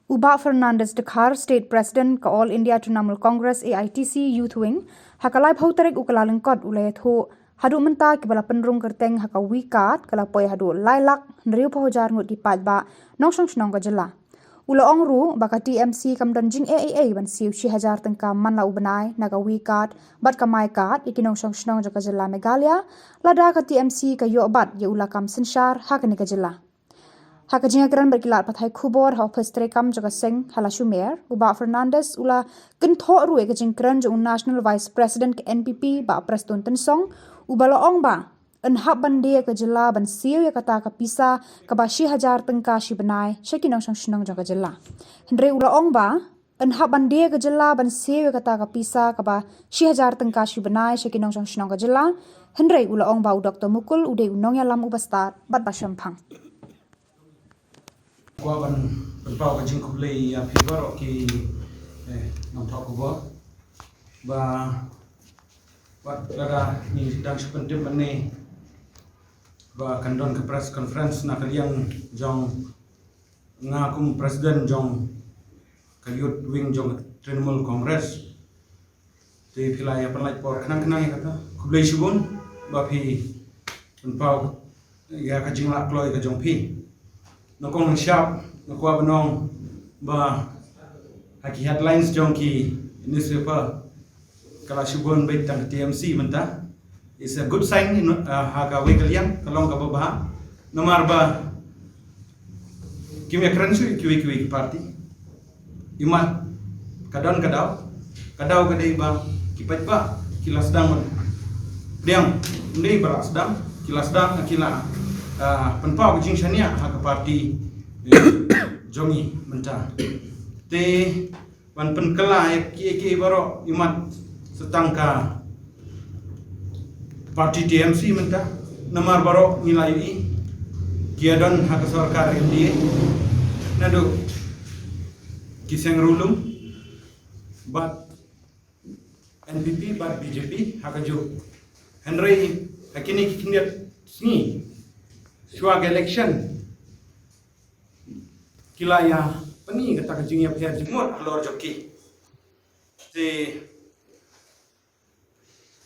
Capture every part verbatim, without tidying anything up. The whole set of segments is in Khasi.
U Bah Fernandes Dkhar, State President ka All India Trinamool Congress, A I T C, Youth Wing, ha ka laiphew tarik u Kyllalyngkot u la ïathuh, haduh mynta kiba la pynrung kyrteng ha ka V-KAT ka la poi haduh lai lak hynriewphew hajar ngut ki paidbah nongshong shnong ka jylla. U la ong ruh ba ka T M C kam don jingeh ei ei ban siew shi hajar tyngka man la u bnai na ka V-KAT bad ka MyKAT ïa ki nongshong shnong jong ka jylla Meghalaya, lada ka T M C ka ïoh bat ïa u lakam synshar ha kane ka jylla. Ha ka jingïakren bad ki lad pathai khubor ha ophis treikam jong ka seng ha Lashumer, u Bah Fernandes u la kynthoh ruh ïa ka jingkren jong u National Vice President ka N P P, Bah Prestone Tynsong, uba la ong ba yn hap ban die ïa ka jylla ban siew ïa kata ka pisa kaba shi hajar tyngka shi bnai sha ki nongshong shnong jong ka jylla. Hynrei u la ong ba yn hap ban die ïa ka jylla ban siew ïa kata ka pisa kaba shi hajar tyngka shi bnai sha ki nongshong shnong ka jylla. Hynrei u la ong ba u Doctor Mukul u dei u nongïalam uba stad bad ba shemphang. Kwah ban pynpaw ka jingkhublei ïa phi baroh ki, eh, nongthoh khubor. Ba wat lada ngi dang shu pyntip mynne ba kan don ka press conference na ka liang jong nga kum president jong ka Youth Wing jong Trinamool Congress. Te phi la ïa pynlait por khnang khnang ïa kata. Khublei shibun ba phi pynpaw ïa ka jinglah kloi ka jong phi. Nyngkong nyngshap nga kwah ban ong ba ha ki headlines jong ki newspaper ka la shu bun beit tang T M C mynta. It's a good sign in, uh, ha kawei ka liang, ka long kaba bha. Namar ba kim ïakren shuh ïa kiwei kiwei ki party. Imat ka don ka daw, ka daw ka dei ba ki paidbah ki la sdang ban pdiang, ym dei ba la sdang, ki la sdang, ki la, ah, pynpaw ka jingshaniah ha ka party, eh, jong ngi mynta. Te ban pynkylla ïa kiei kiei baroh imat sa tang ka party T M C mynta. Namar baroh ngi la ïohi ki ïa don ha ka sorkar N D A, naduh ki seng ruh lum bad N P P bad B J P ha kajuh. Hynrei ha kine ki khyndiat sngi shuwa ka election ki la ïa pyni kata ka jingïapher jingmut halor jong ki. Te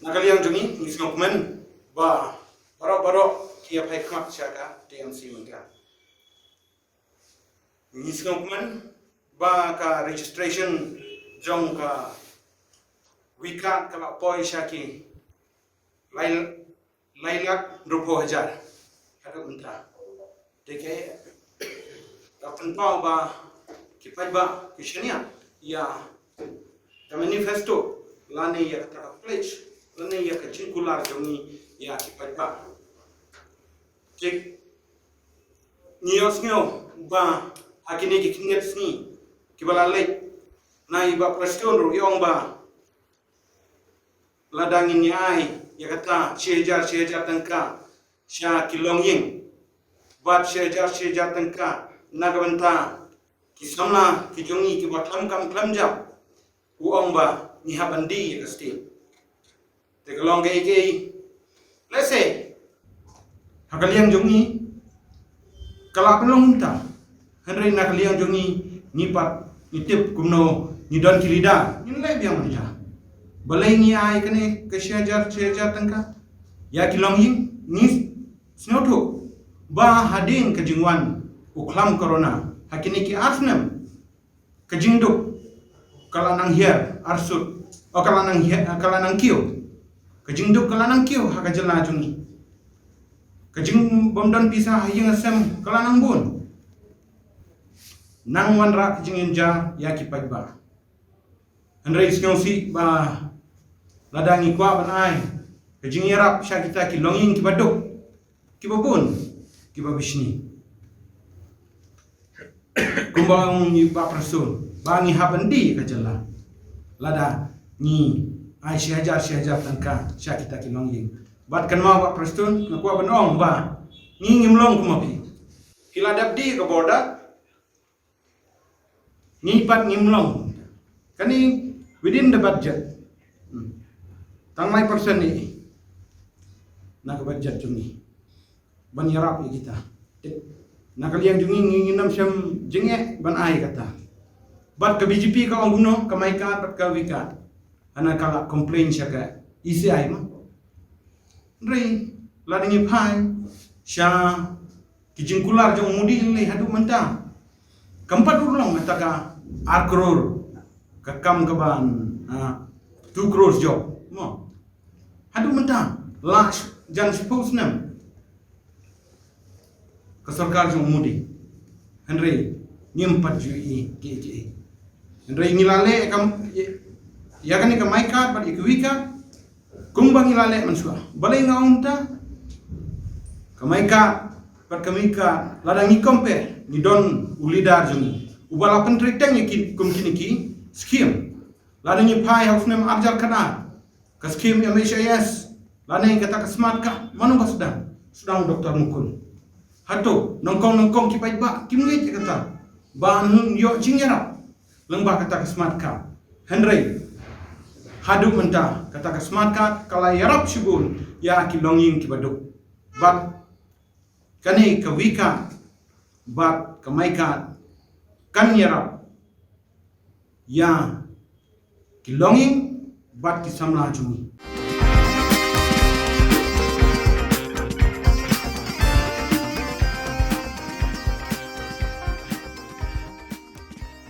na ka liang jong ngi ngi sngewkmen ba baroh baroh ki ïa phai khmat sha ka T M C mynta. Ngi sngewkmen ba ka registration jong ka V-KAT ka la poi sha ki lai lai lak hynriewphew hajar haduh mynta. Te ka pynpaw ba ki paidbah ki shaniah ïa ka manifesto lane ïa kata ka pledge lane ïa ka jingkular jong ngi ïa ki paidbah. Te ngi ïohsngew ba ha kine ki khyndiat sngi kiba la leit na i Bah Prestone ruh i ong ba lada ngin ïa ai ïa kata shi hajar shi hajar tyngka sha ki longïing bad shi hajar shi hajar tyngka na ka bynta ki samla ki jong ngi kiba khlem kam khlem jam, u ong ba ngi hap ban die ïa ka state. Te ka long kaei kaei, lehse ha ka liang jong ngi ka la pynlong kumta. Hynrei na ka liang jong ngi, ngi pat ngi tip kumno ngi don ki leader, ngin leh biang manager. Balei ngi ai kane ka shi hajar shi hajar tyngka ïa ki longïing? Ngi sngewthuh ba hadien ka jingwan u khlam corona ha kine ki ar snem, ka jingduk ka la nang hiar arsut, o ka la nang hiar, ka la nang kiew. Ka jingduk ka la nang kiew ha ka jylla jong ngi. Ka jingbym don pisa ha ïing ha sem ka la nang bun. Nang wanrah ka jingïajar ïa ki paidbah. Hynrei sngewsih ba lada ngi kwah ban ai ka jingïarap sha kita ki longïing kiba duk, kiba bun, kiba bishni. Kumba ong i Bah Prestone ba ngi hap ban die ka jylla lada ngi ai shi hajar shi hajar tyngka sha kita ki longïing. Bad kynmaw Bah Prestone, nga kwah ban ong ba ngi ngim long kumba phi. Phi la dep die ka border, ngi pat ngim long. Kane within the budget. Hmm. Tang lai percent ne na ka budget jong ngi ban ïarap ïa kita. Te na ka liang jong ngi, ngi ngim shym jingeh ban ai kata. Bad ka B J P ka ong kumno, ka MyKad bad ka WeKad. Hana ka la complain sha ka E C I ma. Hynrei lada ngi phai sha ki jingkular jong u Modi, hynrei haduh mynta kam pat urlong kata ka ar crore, ka kam ka ban, ah, two crores job mo. Haduh mynta la jan shiphew snem ka sorkar jong u Modi, hynrei ngim pat ju ïohi kiei. Hynrei ngi la leh kam ïa kane ka MyKad bad ïa ka WeKad kumba ngi la leh mynshuwa. Balei nga ong kumta? Ka MyKad bad ka WeKad, lada ngi compare, ngi don u leader jong ngi uba la pyntrei teng ïa ki kum kine ki scheme. Lada ngi phai ha u snem arhajar khatar, ka scheme M H I S lane kata ka smart card, mano ba sdang? Sdang u Doktor Mukul. Hato nyngkong nyngkong ki paidbah kim ngeit ïa kata ba yn ïoh jingïarap lyngba kata ka smart card? Hynrei haduh mynta kata ka smart card ka la ïarap shibun ïa ki longïing kiba duk. Bad kane ka WeKad bad ka MyKad kan ïarap ïa ki longïing bad ki samla jong ngi.